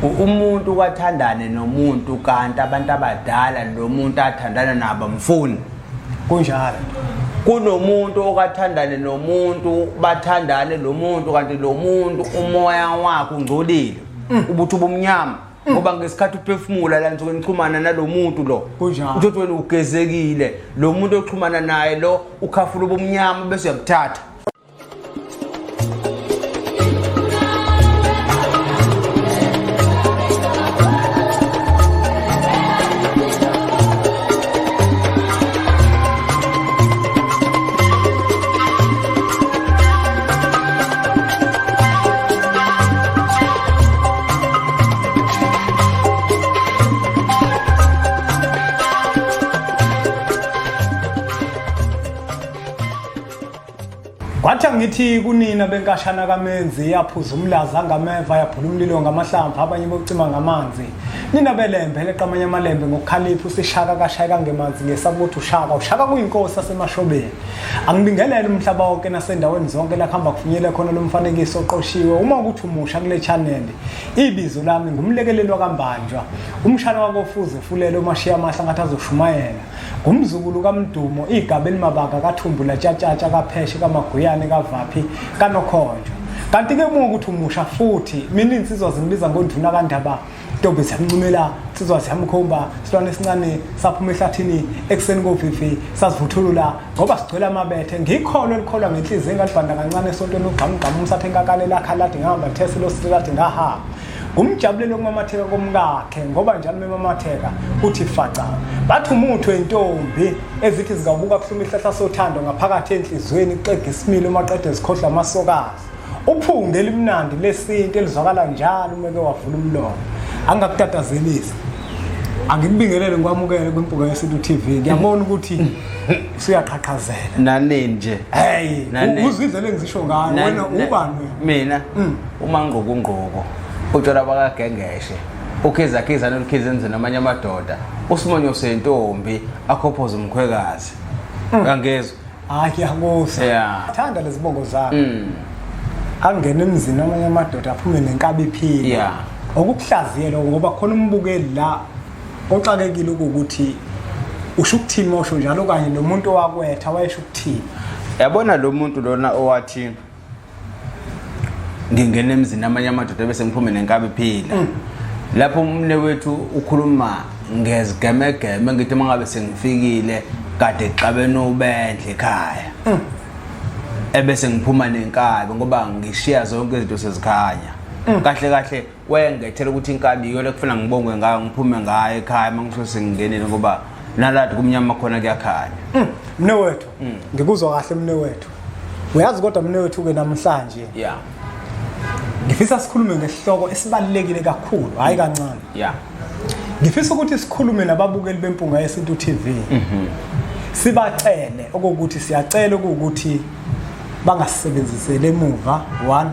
Umuntu kwathandane nomuntu kanti abantu abadala lo muntu athandana nabo mfuni. Kunjalo. Kunomuntu okathandane nomuntu bathandane lo muntu kanti lo muntu umoya wakhe ungcolile. Ubuthu bomnyama. Ngoba ngesikhathi uphefumula la nisuke nixhumana nalo muntu lo. Kunjalo. Uthi wena ugezekile. Lo muntu oxhumana naye lo ukhafula ubumnyama bese uyabuthatha. Kwathi angithi kunina benkashana kaMenzi yaphuza umlaza angameva yaphula umlilo ngamahlamvu abanye bocima ngamanzi. Nina belembe leqamanye amalembe ngokukhalipha usishaka kashayeka ngemanzi ngesaba ukuthi ushaka ushaka kuyinkosi asemashobeni. Angibingelele umhlaba wonke nasendaweni zonke la kuhamba kufinyele khona lo mfanekiso oqoshiwe uma ukuthi umusha kule channel. Ibizo lami ngumlekeleli wakaMbanjwa umshana wakofuze fulele umashiya amahla ngathi azoshumayela. Ngumzukulu kaMdumo igaba elimabaka kaThumbu latshatshatsha kaPheshe kaMaguyane kaVaphi kaNokhonjwa. Kanti ke uma ukuthi umusha futhi mina insizwa zingibiza ngonduna kaNdaba ntombi ziyamncumela insizwa ziyamkhomba silwane esincane saphuma ehlathini ekuseni kovivi sasivuthulula ngoba sigcwele amabethe ngikholwa elikholwa ngenhliziyo engalibhanda kancane esontweni ugqamugqamu umsathe enkakale lakha ladi ngahamba lithese losile ladi ngahamba ngumjabulelo okumamatheka komkakhe ngoba njalo memamatheka uthi faca bathi umuthi wentombi ezithi zikabuka kuhluma ihlahla sothando ngaphakathi enhliziyweni kuxega isimilo maqede zikhohlwa amasokazi uphunga elimnandi lesintu elizwakala njalo uma eke wavula umlomo angakutatazelisi angikubingelele ngikwamukele kwimpuka yesintu TV ngiyabona ukuthi usuyaqhaqhazela Nanini nje. hey Nani- uzwa indlela engizisho ngayo wena ubani wena Mina uma ngqoku ngqoku utshwala bakagengeshe ukhiza khiza nolukhiza enze namanye amadoda usimonyo sentombi akhophoza umkhwekazi uyangizwa Hayi ngiyakuzwa. Yeah. Thanda lezibongo zakho. Angene emzini amanye amadoda aphume nenkabi iphila. Yeah. Okukuhlaziye lokho ngoba khona umbukeli la oxakekile ukuthi usho ukuthini mosho njalo kanye lo muntu owakwetha wayesho ukuthini. Yabona lo muntu lona owathi ngingena emzini amanye amadoda bese ngiphume nenkabi iphila. Lapho umne wethu ukhuluma ngezigemegeme ngithi uma ngabe sengifikile kade xabene ubendle ekhaya. Ebese ngiphuma nenkabi ngoba ngishiya zonke izinto sezikhanya. Kahle kahle wayengethela ukuthi inkabi iyona ekufuna ngibongwe ngayo ngiphume ngayo ekhaya uma ngisuke sengingenile ngoba nalapho kumnyama khona kuyakhanya. Mnewethu, ngikuzwa kahle mnewethu. Uyazi kodwa mnewethu ke namhlanje Yeah. ngifisa sikhulume ngesihloko esibalulekile kakhulu, hayi kancane. Yeah. Ngifisa ukuthi sikhulume nababukeli beMpunga Yesintu TV. Sibacele okokuthi siyacela ukuthi bangasebenzisele emuva one.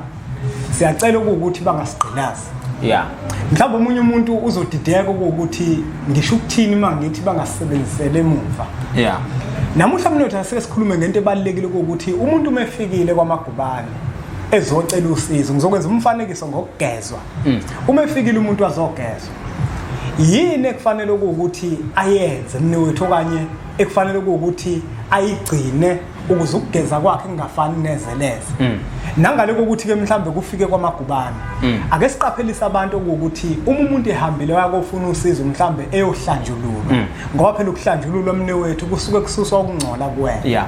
Siyacela ukuthi bangasigqilazi. Yeah. Mhlawumbe omunye umuntu uzodideka ukuthi ngisho ukuthini uma ngithi bangasebenzisele emuva. Yeah. Namuhla mnotho asike sikhulume ngento ebalulekile ukuthi umuntu uma efikile kwamagubane ezocela usizo ngizokwenza umfanekiso ngokugezwa. Uma efikile umuntu azogezwa yini ekufanele ukuthi ayenze mnewethu okanye ekufanele ukuthi ayigcine ukuze ukugeza kwakhe kungafani nezeleze. Nangale kokuthi ke mhlambe kufike kwamagubane. Ake siqaphelise abantu ukuthi uma umuntu ehambile wayakofuna usizo mhlambe eyohlanjululwa. Ngoba phela ukuhlanjululwa mnewethu kusuke kususwa ukungcola kuwena. Yeah.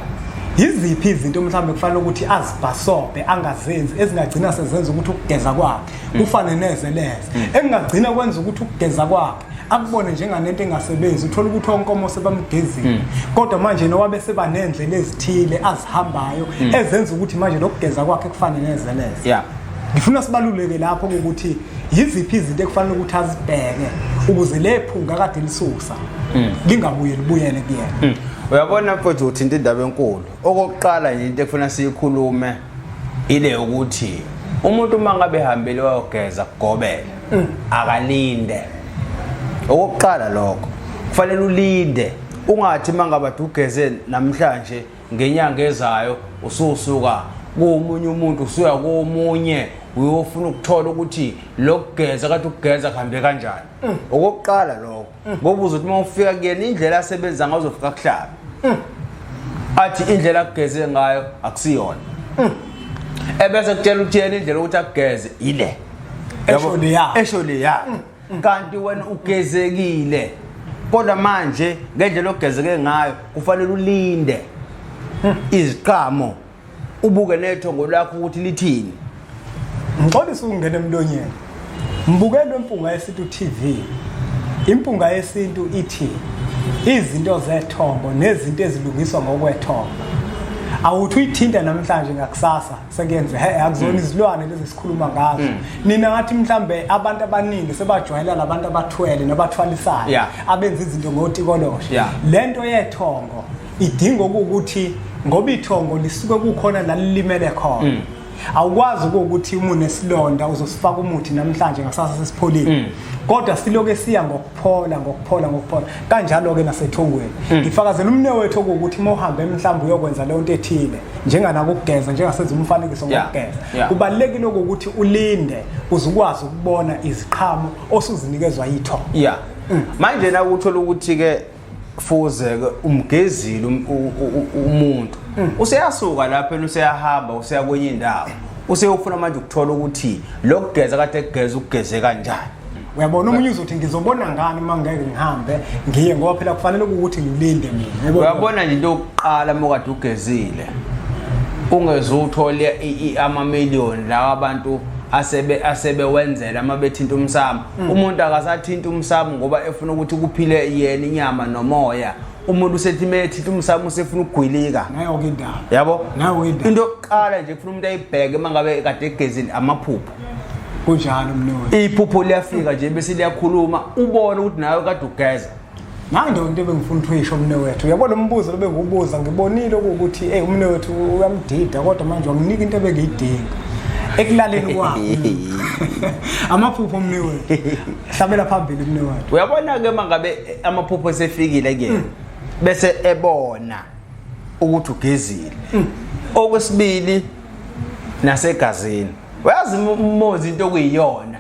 Yiziphi izinto mhlambe kufanele ukuthi azibhasobhe angazenzi ezingagcina sezenza ukuthi ukugeza kwakhe kufane nezeleze. Engagcina kwenza ukuthi ukugeza kwakhe akubone njenganento engasebenzi uthola ukuthi onkomo sebamgezile kodwa manje nowabe seba nendlela ezithile azihambayo ezenza ukuthi manje lokugeza kwakhe kufane nezeleze. Yeah. Ngifuna sibaluleke lapho ukuthi yiziphi izinto ekufanele ukuthi azibheke ukuze lephunga kade lisusa lingabuye libuyele kuyena. Uyabona mfowethu uthinta indaba enkulu. Okokuqala nje into ekufuna siyikhulume ile ukuthi umuntu uma ngabe ehambile wayogeza kugobela akalinde. Okokuqala lokho kufanele ulinde ungathi uma ngabe ugeze namhlanje ngenyanga ezayo ususuka komunye umuntu usuya komunye Uyofuna ukuthola ukuthi lokugeza kade ukugeza kuhambe kanjani. Okokuqala lokho, ngoba uzothi uma ufika kuyena indlela asebenza ngayo uzofika kuhlabe, athi indlela akugeze ngayo akusiyona, ebese kutshela ukuthi yena indlela ukuthi akugeze ile. Esho leya. Esho leya, kanti wena ugezekile, kodwa manje ngendlela ogezeke ngayo kufanele ulinde iziqhamo, ubuke nethongo lakho ukuthi lithini. Ngixolisa ukungena emlonyeni. Mbukelwe Impunga Yesintu TV. Impunga Yesintu ithi izinto zethongo nezinto ezilungiswa ngokwethongo. Awuthi uyithinta namhlanje, ngakusasa sekuyenze he, akuzona izilwane lezi esikhuluma ngazo. Nina ngathi mhlambe abantu abaningi sebajwayela labantu abathwele nabathwalisayo abenza izinto ngotikoloshe. Lento yethongo idinga ukuthi, ngoba ithongo lisuke kukhona la lilimele khona. Awukwazi ukuthi uma unesilonda uzosifaka umuthi namhlanje, ngakusasa sesipholile, kodwa siloke siya ngokuphola, ngokuphola, ngokuphola. Kanjalo-ke nasethongweni. Ngifakazela umne wethu okuwukuthi uma uhambe mhlawumbe uyokwenza leyo nto ethile, njenganakukugeza, njengasenza umfanekiso ngokugeza, kubalulekile ukuthi ulinde uze ukwazi ukubona iziqhamo osuzinikezwa yithongo. Yeah, manje na uthola ukuthi ke fuze ke umgezile umuntu, useyasuka lapha, useyahamba, useya kwenye indawo, useyofuna manje ukuthola ukuthi lokugeza kade kugeza ukugeze kanjani. Uyabona, omunye uzothi ngizobona ngani uma ngeke ngihambe ngiye, ngoba phela kufanele ukuthi ngilinde mina. Uyabona? Uyabona nje, into yokuqala, uma kade ugezile ungeze uthole amamiliyoni lawa abantu asebewenzela uma bethinta umsamo. Umuntu akasathinta umsamo ngoba efuna ukuthi kuphile yena inyama nomoya. Umuntu usethi uma ethinta umsamo usefuna ukugwilika. Nayo-ke indaba. Yabo? Nayo indaba. Into yokuqala nje kufuna umuntu ayibheke uma ngabe kade egezile, amaphupho. Kunjalo, mnewethu. Iphupho liyafika nje bese liyakhuluma, ubone ukuthi nawe kade ugeza. Nange into ebengifuna ukuthi uyisho, mnewethu. Uyabona, umbuzo lo bengiwubuza, ngibonile ukuthi hey, umnewethu uyamdida, kodwa manje wanginika into ebengiyidinga ekulaleni kwami, amaphupho. Mnewethu, hlabela phambili, mnewethu. Uyabona-ke, uma ngabe amaphupho esefikile kuyena bese ebona ukuthi ugezile. Okwesibili, nasegazini, uyazi umozi into okuyiyona,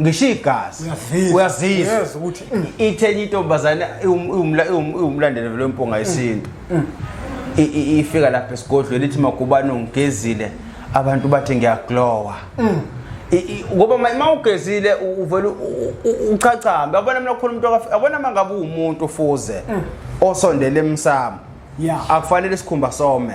ngisho igazi. Uyazizwa. Uyazizwa. Uyezwa ukuthi, Ithenye intombazane iwumlandeli vele wempunga yesintu. Ifika lapha esigodlweni ithi, "Magubane, ungigezile, abantu bathi ngiyaglowa." Ngoba ma ugezile uvele uchachambe. Yabona, mina khona umuntu yabona, uma ngabe uwumuntu fuze osondele emsamo, akufanele isikhumba some,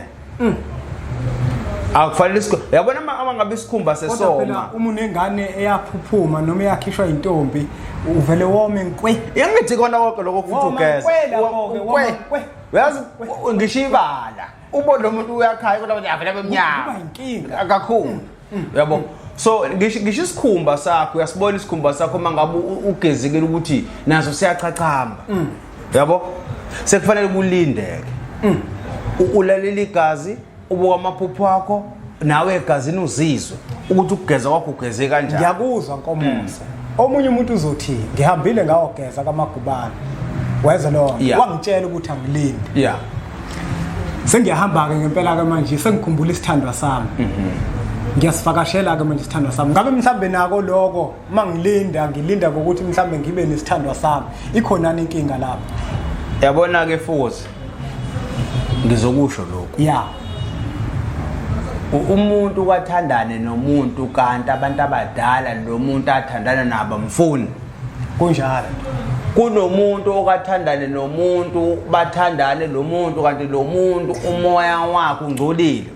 akufanele isikhumba, yabona, uma ngabe isikhumba Kodwa phela sesoma. Uma unengane eyaphuphuma noma eyakhishwa intombi, uvele wome nkwe. Yangithi kona konke lokho futhi Woma ugeza. nkwe lapho-ke, woma Nkwe. nkwe. Uyazi, ngisho ibala ubona lo muntu uyakhaya, kodwa manje avele abemnyama. Kuba inkinga. Kakhulu, uyabo. So ngisho isikhumba sakho, uyasibona isikhumba sakho uma ngabe ugezekile ukuthi naso siyachachamba, yabo. Sekufanele kulindeke, ulalela igazi, ubuka amaphupho akho, nawe egazini uzizwe ukuthi ukugeza kwakho ugeze kanjani. Ngiyakuzwa, Nkomose. Omunye umuntu uzothi ngihambile ngawogeza kaMagubane, wezwe lona, wangitshela ukuthi angilinde. Sengiyahamba-ke ngempela-ke manje, sengikhumbula isithandwa sami, ngiyasivakashela-ke manje isithandwa sami. Ngabe mhlambe nako lokho uma ngilinda, ngilinda ngokuthi mhlambe ngibe nesithandwa sami, ikhonani inkinga lapho? Yabona-ke futhi, ngizokusho lokhu. Umuntu kwathandane nomuntu, kanti abantu abadala lo muntu athandana nabo amfuni. Kunjalo. Kunomuntu okathandane nomuntu, bathandane lo muntu, kanti lo muntu umoya wakhe ungcolile,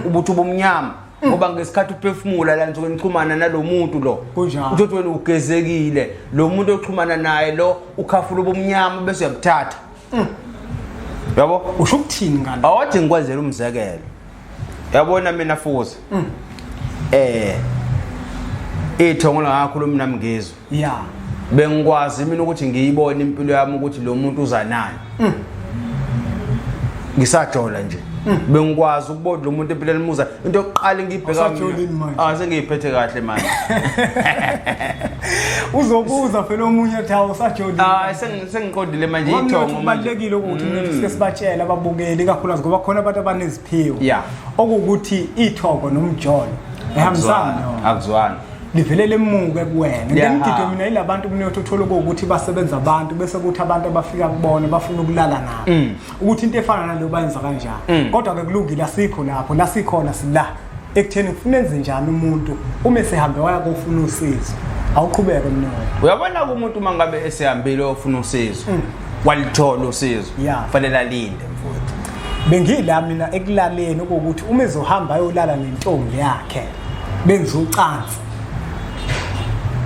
ubuthi ubumnyama, ngoba ngesikhathi uphefumula la nisuke nixhumana nalo muntu lo. Kunjalo. Uthi wena ugezekile, lo muntu oxhumana naye lo ukhafula ubumnyama bese uyabuthatha, yabo. Usho ukuthini ngalo? Awathi ngikwenzela umzekelo. Yabona mina futhi, ithongo langakhulumi nami ngizwe. Bengikwazi mina ukuthi ngiyibone impilo yami ukuthi lo muntu uza nani. Ngisajola nje bengikwazi ukubona lo muntu empilweni muza. Into yokuqala ngiyibheka Awusajolini manje? Ah, sengiyiphethe kahle manje. Uzobuza phela omunye ethi, hawu, usajolini? Ah, sengiqondile manje ithongo manje. Kubalulekile ukuthi mnethu sike sibatshele ababukeli, ikakhulukazi ngoba khona abantu abaneziphiwo, okuwukuthi ithongo nomjolo Ehambisana yona. Akuzwani. Livele lemuke kuwena. Liyahamba. Ngengididwe mina yilabantu mnewethu uthola ukuthi basebenza abantu bese kuthi abantu abafika kubona bafuna ukulala nabo. Ukuthi into efana naleyo bayenza kanjani. Kodwa ke kulungile, asikho lapho, la sikhona sila ekutheni kufuna enze njani umuntu uma esehambe waya kofuna usizo. Awuqhubeke mnewethu. Uyabona kumuntu uma ngabe esehambile ofuna usizo, walithola usizo, kufanele alinde mfowethu. Bengila mina ekulaleni ukuthi uma ezohamba ayolala nentombi yakhe benza ucansi,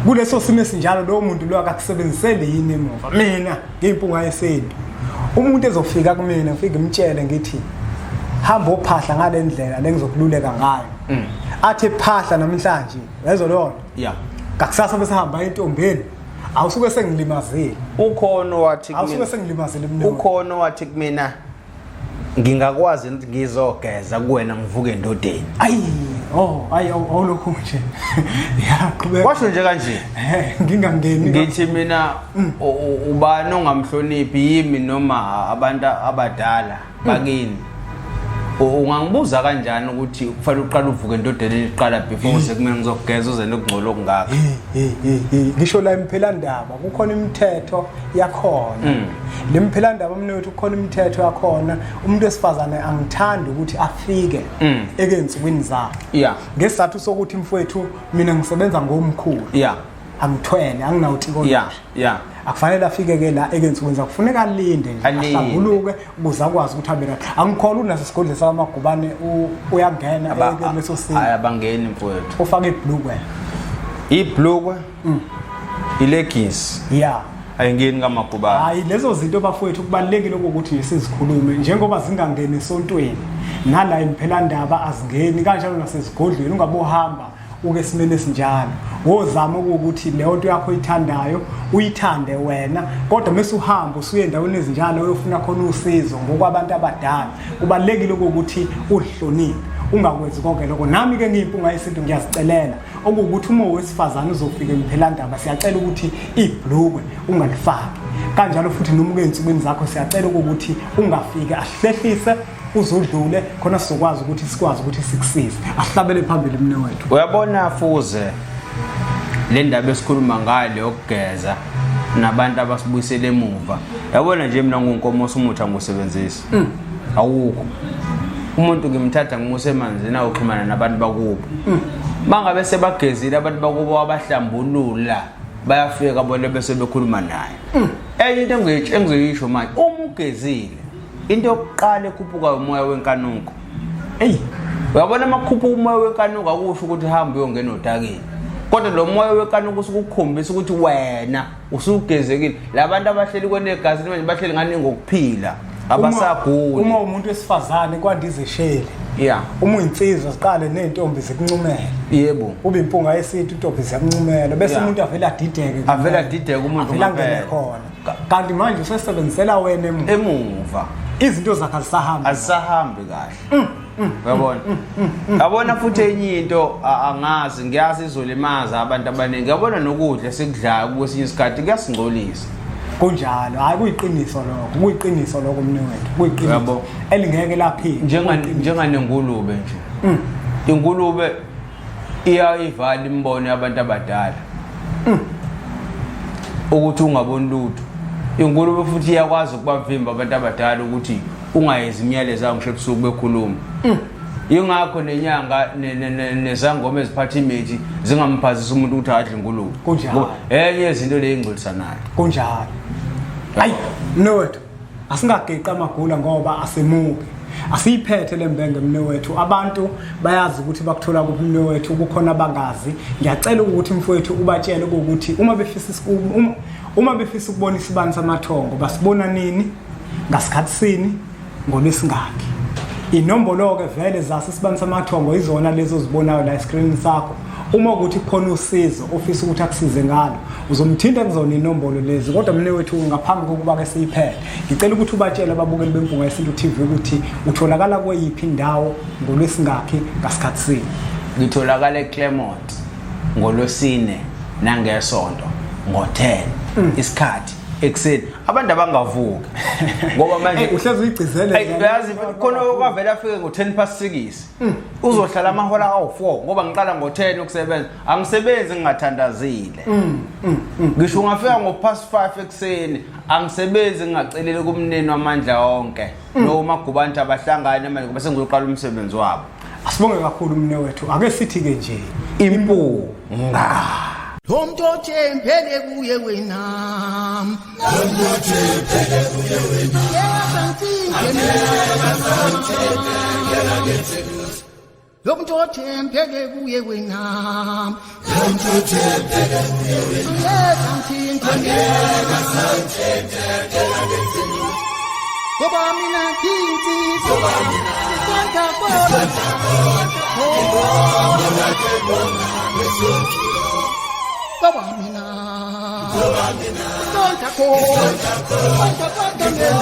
kuleso simo esinjalo lowo muntu lo akakusebenziseli yini emuva. Mina ngiyimpunga yesintu, umuntu ezofika kumina ngifike ngimtshele ngithi hamba ophahla ngale ndlela lengizokululeka ngayo, athi phahla namhlanje, yezwa leyo nto? Ngakusasa bese hamba entombeni, awusuke sengilimazile. Ukhona owathi Awusuke kumina, sengilimazile mina. Ukhona owathi kumina ngingakwazi ukuthi ngizogeza kuwena ngivuke endodeni. Ayi, oh, ayi, awulokhu nje ya, qhubeka. Washo nje kanje. Ngingangeni. Ngithi mina ubani ongamhloniphi, yimi noma abantu abadala bakini? Ungangibuza kanjani ukuthi kufanele uqale uvuke endodeni iqala before uze kumina ngizogeza, uze nokungcola okungaka? Hey, hey, hey, ngisho la imphelandaba kukhona imithetho yakhona. Le mphelandaba mnewethu, kukhona imithetho yakhona. Umuntu wesifazane angithandi ukuthi afike ekensukwini zakhe ngesizathu sokuthi mfowethu mina ngisebenza ngomkhulu, angithwele, anginawutiko. Akufanele afike ke la ekensukwini zakhe, kufuneka alinde nje, Alinde. ahlambuluke ukuze akwazi ukuthi abe right. Angikholwa unaso isigodlo sakamagubane uyangena kuleso simo. Hayi, abangeni mfowethu. Ufake ibhlukwe. Ibhlukwe, ileggings, ayingeni kamagubane. Hayi, lezo zinto bafowethu kubalulekile ukuthi sizikhulume njengoba zingangeni esontweni, nala imphelandaba azingeni kanjalo, nasezigodlweni ungabohamba uke esimeni esinjalo. Wozama ukuthi leyo nto yakho oyithandayo uyithande wena, kodwa mase uhamba usuye endaweni ezinjalo uyofuna khona usizo ngokwabantu abadala, kubalulekile ukuthi ulihloniphe, ungakwenzi konke lokho. Nami ke ngiyimpunga yesintu ngiyazicelela okuwukuthi uma owesifazane uzofika emphelandaba, siyacela ukuthi ibhlukwe ungalifaki kanjalo, futhi noma uke ey'nsukwini zakho siyacela ukuthi ungafiki, ahlehlise uzudlule khona sizokwazi ukuthi sikwazi ukuthi sikusize. Asihlabele phambili mnewethu. Uyabona Fuze, le ndaba esikhuluma ngayo le yokugeza nabantu abasibuyisele emuva, yabona nje mina ngunkomosi, umuthi angiwusebenzisi, awukho. Umuntu ngimthatha ngimuse emanzini ayoxhumana nabantu bakubo. Mangabe sebagezile abantu bakubo wabahlambulula, bayafika bona bese bekhuluma naye. Enye into engizoyisho manje, uma ugezile, into yokuqala ekhuphuka umoya wenkanuko. Eyi. Uyabona uma kukhuphuka umoya wenkanuko, akusho ukuthi hamba uyongena odakeni, kodwa lo moya wenkanuko usukukhombisa ukuthi wena usugezekile. Labantu abahleli kwenegazini manje bahleli ngani ngokuphila, abasaguli. Uma umuntu wesifazane kwandizesheli, uma uyinsizwa ziqale ney'ntombi zikuncumele, ube impunga yesintu, intombi ziyakuncumela, bese umuntu avele adideke. Avele adideke umuntu Avele angene ngempela. khona, kanti manje usesebenzisela wena emuva. Emuva. Izinto zakhe azisahambi. Azisahambi kahle, uyabona. Yabona futhi enye into, angazi, ngiyazi izolimaza abantu abaningi, yabona nokudla esikudlayo kwesinye isikhathi kuyasingcolisa. Kunjalo, hayi, kuyiqiniso lokho, kuyiqiniso lokho mnewethu, kuyiqiniso elingeke laphila. Njenganengulube nje, ingulube iyayivala imibono yabantu abadala ukuthi ungaboni lutho. Ingulube futhi iyakwazi ukubavimba abantu abadala ukuthi ungayenzi imiyalezo yayo ngisho ebusuku bekhuluma. Yingakho nenyanga nezangoma eziphatha imithi zingamphazisa umuntu ukuthi adle ingulube. Kunjalo. Ngoba enye yezinto le ingcolisanayo. Kunjalo. Ayi mnewethu, asingageqi amagula ngoba asemuki, asiyiphethe le mbenge mnewethu. Abantu bayazi ukuthi bakuthola kuphi mnewethu, kukhona abangazi. Ngiyacela ukuthi mfowethu ubatshele ukuthi uma befisa ukubona isibani samathongo basibona nini, ngasikhathi sini, ngolwesingaki. Inombolo-ke vele zaso isibani samathongo izona lezo ozibonayo la eskrinini sakho. Uma ukuthi kukhona usizo ofisa ukuthi akusize ngalo, uzomthinta kuzona inombolo lezi. Kodwa mnewethu, ngaphambi kokuba ke siyiphethe, ngicela ukuthi ubatshele ababukeli beMpunga Yesintu TV ukuthi utholakala kweyiphi indawo, ngolwesingakhi, ngasikhathi sini. Ngitholakala eClermont ngolwesine nangesonto ngo-10, isikhathi Ekuseni abantu abangavuki ngoba manje uhlezi uyigcizelele. Uyazi khona okwavela afike ngo-10 past 6 uzohlala amahora awu-4 ngoba ngiqala ngo-10 ukusebenza. Angisebenzi ngingathandazile. Ngisho ungafika ngo-past 5 ekuseni, angisebenzi ngingaceleli kumnini wamandla onke. Noma gubantu abahlangane manje ngoba sengizoqala umsebenzi wabo. Asibonge kakhulu mne wethu. Ake sithi ke nje impunga. Lo muntu othembele kuye wena. Lo muntu othembele kuye wena. Lo muntu othembele kuye wena. Lo muntu othembele kuye wena. Ngoba mina ngiyinsizwa. Ngoba mina ngisanda Ngoba mina ngisanda khona. Ngoba mina.